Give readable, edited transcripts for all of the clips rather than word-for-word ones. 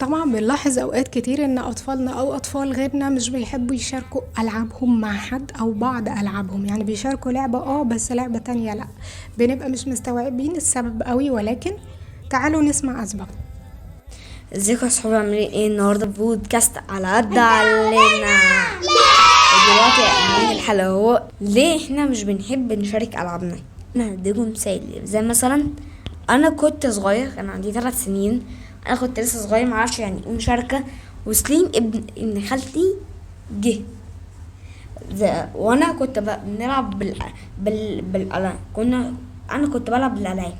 طبعا بنلاحظ اوقات كتير ان اطفالنا او اطفال غيرنا مش بيحبوا يشاركوا العابهم مع حد او بعض العابهم، يعني بيشاركوا لعبة بس لعبة تانية لا، بنبقى مش مستوعبين السبب قوي، ولكن تعالوا نسمع اسباب. ازيكم يا صحابي، عاملين ايه النهارده؟ بودكاست على قد علينا. دلوقتي عنوان الحلقة هو ليه احنا مش بنحب نشارك العابنا. انا هديكم مثال، زي مثلا انا كنت صغير، كان عندي 3 سنين، انا كنت لسه صغير معرفش يعني ايه مشاركة، وسليم ابن خالتي جه وانا كنت بنلعب بالالعاب، انا كنت بلعب بالالعاب،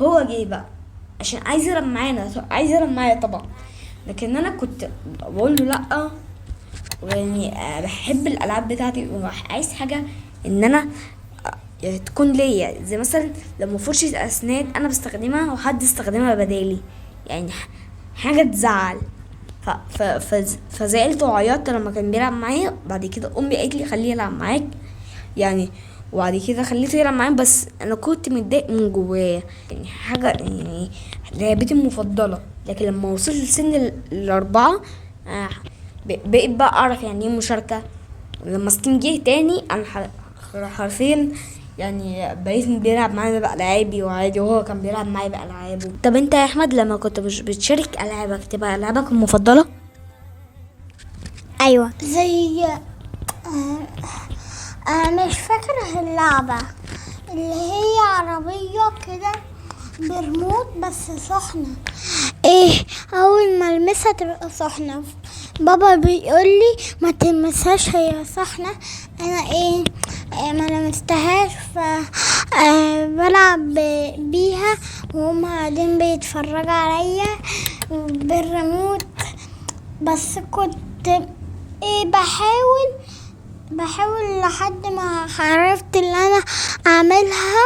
هو جه بقى عشان عايز يلعب معانا، عايز يلعب معايا طبعا، لكن انا كنت بقول له لا، ويعني بحب الالعاب بتاعتي وعايز حاجة ان انا تكون ليا، زي مثلا لما فرشه اسنان انا بستخدمها وحد استخدمها بدالي، يعني حاجة تزعل. فزعلت وعيطت لما كان بيلعب معايا. بعد كده امي قالت لي خليه يلعب معاك يعني، وبعد كده خليته يلعب معايا، بس انا كنت متضايق من جوايا، يعني حاجة يعني لعبتي المفضلة. لكن لما وصلت لسن 4 بقيت بقى اعرف يعني ايه مشاركة. لما سليم جه تاني انا حرفيا يعني بقيت بيلعب معايا بألعابي وعادي، وهو كان بيلعب معايا بألعابه. طب انت يا احمد لما كنت مش بتشارك ألعابك تبقى ألعابك المفضلة؟ ايوه، زي انا مش فاكره اللعبة اللي هي عربية كده برموت بس سخنة، ايه اول ما المسها تبقى سخنة. بابا بيقول لي ما تلمسهاش هي سخنة، انا ايه ما لمستهاش، ف بلعب بيها وهم قاعدين بيتفرجوا عليا بالريموت. بس كنت ايه بحاول لحد ما عرفت اللي انا اعملها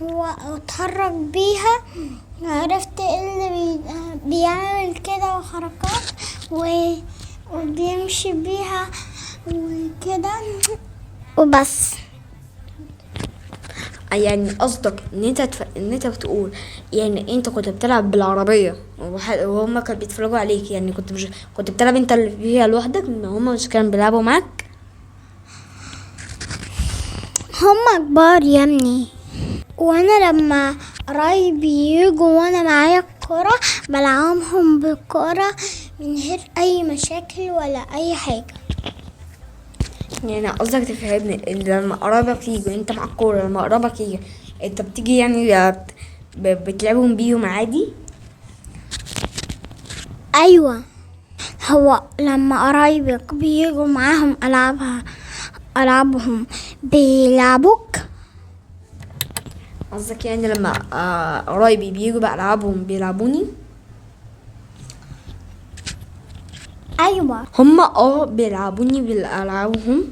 واتحرك بيها، عرفت ايه اللي بيعمل كده وحركات وبيمشي بيها وكده وبس. يعني قصدك ان انت ان انت بتقول يعني انت كنت بتلعب بالعربية وهم كانوا بيتفرجوا عليك، يعني كنت بتلعب انت اللي فيها لوحدك، ان هم مش كانوا بيلعبوا معاك؟ هم كبار يا ابني، وانا لما قرايبي يجوا وانا معايا الكرة بلعبهم بالكرة من غير اي مشاكل ولا اي حاجة. يعني قصدك تفهمني ان لما قرايبك يجوا انت مع الكورة، لما قرايبك يجوا انت بتيجي يعني بتلعبهم بيهم عادي؟ ايوه، هو لما قرايبك بيجوا معاهم العابهم بيلعبوك؟ قصدك يعني لما قرايبي بيجوا بألعابهم بيلعبوني؟ ايوه، هما بيلعبوني بالالعابهم.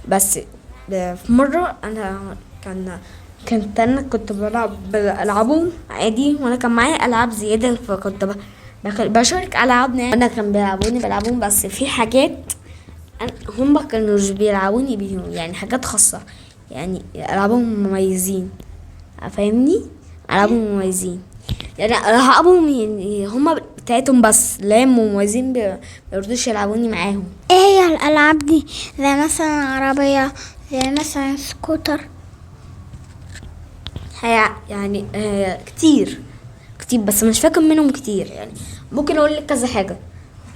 بس في مرة انا كنت كنت بلعب بالالعابهم عادي، وانا كان معايا العاب زيادة، فكنت بشارك العابنا، انا كان بيلعبوني بلعبهم، بس في حاجات هما كانوا بيلعبوني بيهم، يعني حاجات خاصة، يعني العابهم مميزين، فاهمني؟ العابهم مميزين، يعني العابهم يعني هما بتاعتهم بس، لا مميزين بيرضوش يلعبوني معاهم. ايه هي الالعاب دي؟ زي مثلا عربية، زي مثلا سكوتر، يعني كتير كتير، بس مش فاكر منهم كتير. يعني ممكن اقول لك كذا حاجة،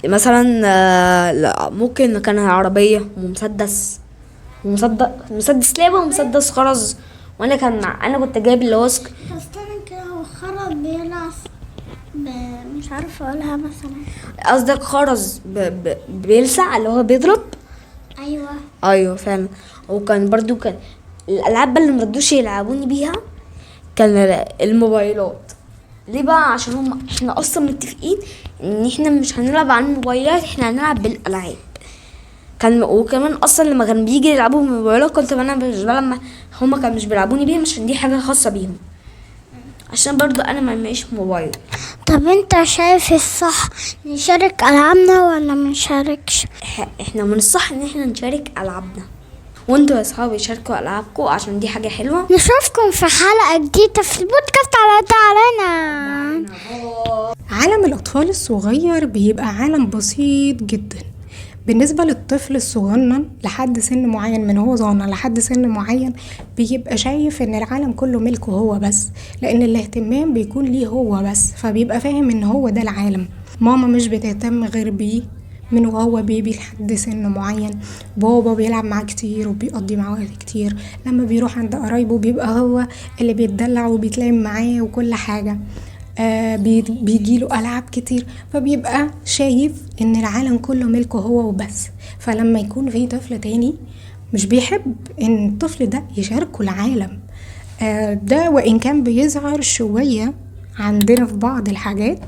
مثلا لا، ممكن كان عربية ومسدس، مسدس لعبه ومسدس خرز، وانا كان انا كنت جايب اللي هو بس انا كده هو خرز بيلعب مش عارفه اقولها مثلا. قصدك خرز بيلسع اللي هو بيضرب؟ ايوه فعلا. وكان برضو كان الالعاب اللي مرضوش يلعبوني بيها كان الموبايلات. ليه بقى؟ عشان هم احنا اصلا متفقين ان احنا مش هنلعب على الموبايلات، احنا هنلعب بالالعاب. وكمان اصلا لما كان بيجي يلعبوا بالموبايلات كنت انا مش بلعب، هما كانوا مش بيلعبوني بيها عشان دي حاجة خاصة بيهم، عشان برضو انا ما معيش موبايل. طب انت شايف الصح نشارك العابنا ولا ما نشاركش؟ احنا من الصح ان احنا نشارك العابنا، وانتوا يا اصحابي شاركوا العابكم عشان دي حاجة حلوة. نشوفكم في حلقة جديدة في البودكاست على تعالنا. عالم الأطفال الصغير بيبقى عالم بسيط جدا بالنسبة للطفل الصغنن لحد سن معين، من هو صغنن لحد سن معين بيبقى شايف ان العالم كله ملكه هو بس، لان الاهتمام بيكون ليه هو بس، فبيبقى فاهم ان هو ده العالم. ماما مش بتهتم غير بيه من وهو بيبي لحد سن معين، بابا بيلعب معاه كتير وبيقضي معاه وقت كتير، لما بيروح عند قرايبه بيبقى هو اللي بيتدلع وبيتلعب معاه وكل حاجة، بيجيله ألعاب كتير، فبيبقى شايف إن العالم كله ملكه هو وبس. فلما يكون في طفل تاني مش بيحب إن الطفل ده يشاركه العالم، ده وإن كان بيظهر شوية عندنا في بعض الحاجات،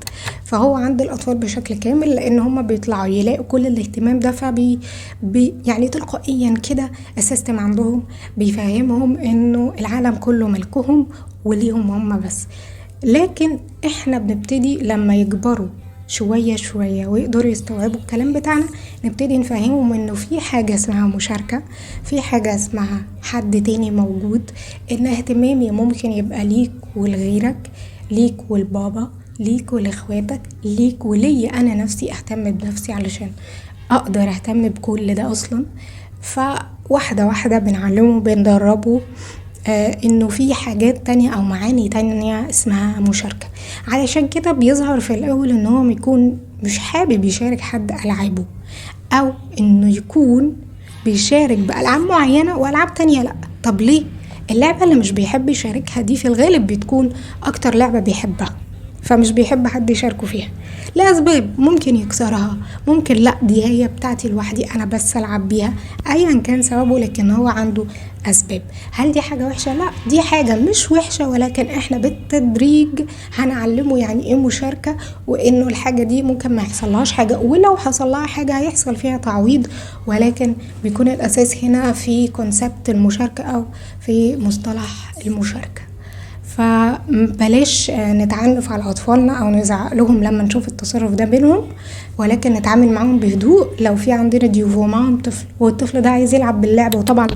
فهو عند الأطفال بشكل كامل، لأن هما بيطلعوا يلاقوا كل الاهتمام ده، فبي بي يعني تلقائيا كده ال system عندهم بيفهمهم إنه العالم كله ملكهم وليهم هما بس. لكن احنا بنبتدي لما يكبروا شوية شوية ويقدروا يستوعبوا الكلام بتاعنا، نبتدي نفهمهم انه في حاجة اسمها مشاركة، في حاجة اسمها حد تاني موجود، ان اهتمامي ممكن يبقى ليك ولغيرك، ليك والبابا، ليك ولاخواتك، ليك وليا انا نفسي، اهتم بنفسي علشان اقدر اهتم بكل ده اصلا. فواحدة واحدة بنعلمه بندربه انه في حاجات تانية او معاني تانية اسمها مشاركة. علشان كده بيظهر في الاول ان هو يكون مش حابب يشارك حد العابه، او انه يكون بيشارك بالعاب معينة والعاب تانية لا. طب ليه؟ اللعبة اللي مش بيحب يشاركها دي في الغالب بتكون اكتر لعبة بيحبها، فمش بيحب حد يشاركه فيها لأسباب، ممكن يكسرها، ممكن لا دي هي بتاعتي لوحدي انا بس العب بيها، ايا كان سببه، لكن هو عنده اسباب. هل دي حاجة وحشة؟ لا، دي حاجة مش وحشة، ولكن احنا بالتدريج هنعلمه يعني ايه مشاركة، وانه الحاجة دي ممكن ما يحصلهاش حاجة، ولو حصل لها حاجة هيحصل فيها تعويض، ولكن بيكون الاساس هنا في concept المشاركة او في مصطلح المشاركة. فبلاش نتعنف على أطفالنا أو نزعق لهم لما نشوف التصرف ده بينهم، ولكن نتعامل معاهم بهدوء. لو في عندنا ضيوف ومعاهم طفل والطفل ده عايز يلعب باللعبة، وطبعا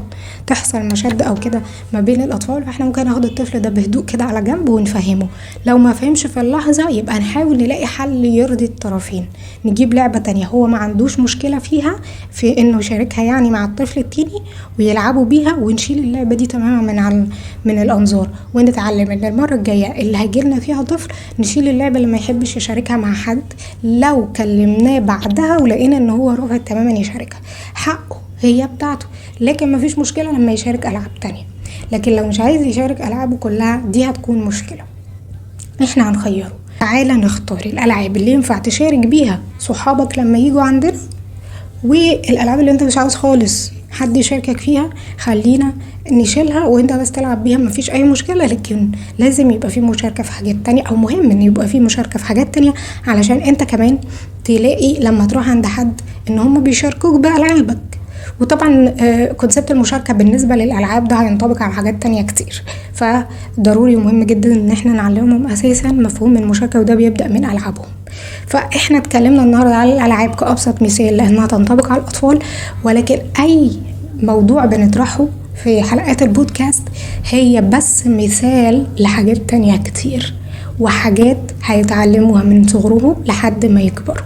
تحصل مشادة أو كده ما بين الأطفال، فاحنا ممكن ناخد الطفل ده بهدوء كده على جنب ونفهمه. لو ما فهمش في اللحظة يبقى نحاول نلاقي حل يرضي الطرفين، نجيب لعبة تانية هو ما عندوش مشكلة فيها في إنه يشاركها يعني مع الطفل التاني ويلعبوا بيها، ونشيل اللعبة دي تماما من الأنظار، ونتعلم ان المرة الجاية اللي هيجيلنا فيها طفل نشيل اللعبة اللي ما يحبش يشاركها مع حد. لو كلمناه بعدها ولقينا ان هو رافض تماما يشاركها، حقه، هي بتاعته، لكن ما فيش مشكلة لما يشارك ألعاب تانية. لكن لو مش عايز يشارك ألعابه كلها دي هتكون مشكلة، احنا هنخيره. تعالى نختار الألعاب اللي ينفع تشارك بيها صحابك لما يجوا عندنا، والألعاب اللي انت مش عاوز خالص حد يشاركك فيها خلينا نشيلها وانت بس تلعب بيها، مفيش اي مشكلة، لكن لازم يبقى في مشاركة في حاجات تانية، او مهم ان يبقى في مشاركة في حاجات تانية علشان انت كمان تلاقي لما تروح عند حد ان هم بيشاركوك بألعابك. وطبعا concept المشاركة بالنسبة للألعاب ده هينطبق على حاجات تانية كتير، فضروري ومهم جدا ان احنا نعلمهم اساسا مفهوم المشاركة، وده بيبدأ من ألعابهم. فاحنا اتكلمنا النهاردة على الألعاب كأبسط مثال لأنها تنطبق على الأطفال، ولكن أي موضوع بنطرحه في حلقات البودكاست هي بس مثال لحاجات تانية كتير، وحاجات هيتعلموها من صغرهم لحد ما يكبروا.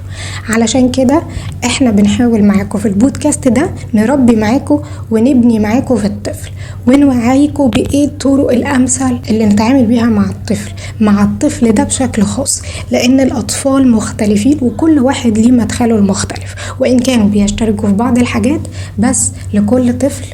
علشان كده احنا بنحاول معاكم في البودكاست ده نربي معاكم ونبني معاكم في الطفل، ونوعيكم بايه الطرق الامثل اللي نتعامل بيها مع الطفل ده بشكل خاص، لان الاطفال مختلفين وكل واحد ليه مدخله المختلف، وان كانوا بيشتركوا في بعض الحاجات، بس لكل طفل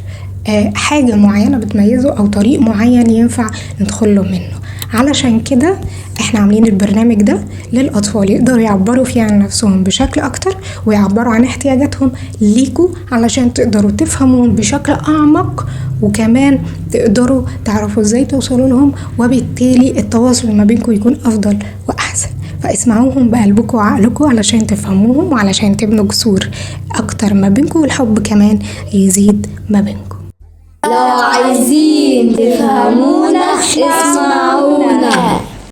حاجة معينة بتميزه او طريق معين ينفع ندخله منه. علشان كده احنا عاملين البرنامج ده للأطفال يقدروا يعبروا فيه عن نفسهم بشكل أكتر، ويعبروا عن احتياجاتهم ليكوا علشان تقدروا تفهموهم بشكل أعمق، وكمان تقدروا تعرفوا ازاي توصلوا لهم، وبالتالي التواصل ما بينكم يكون أفضل وأحسن. فاسمعوهم بقلبكم وعقلكم علشان تفهموهم، وعلشان تبنوا جسور أكتر ما بينكم، والحب كمان يزيد ما بينكم. لو عايزين تفهمونا اسمعونا.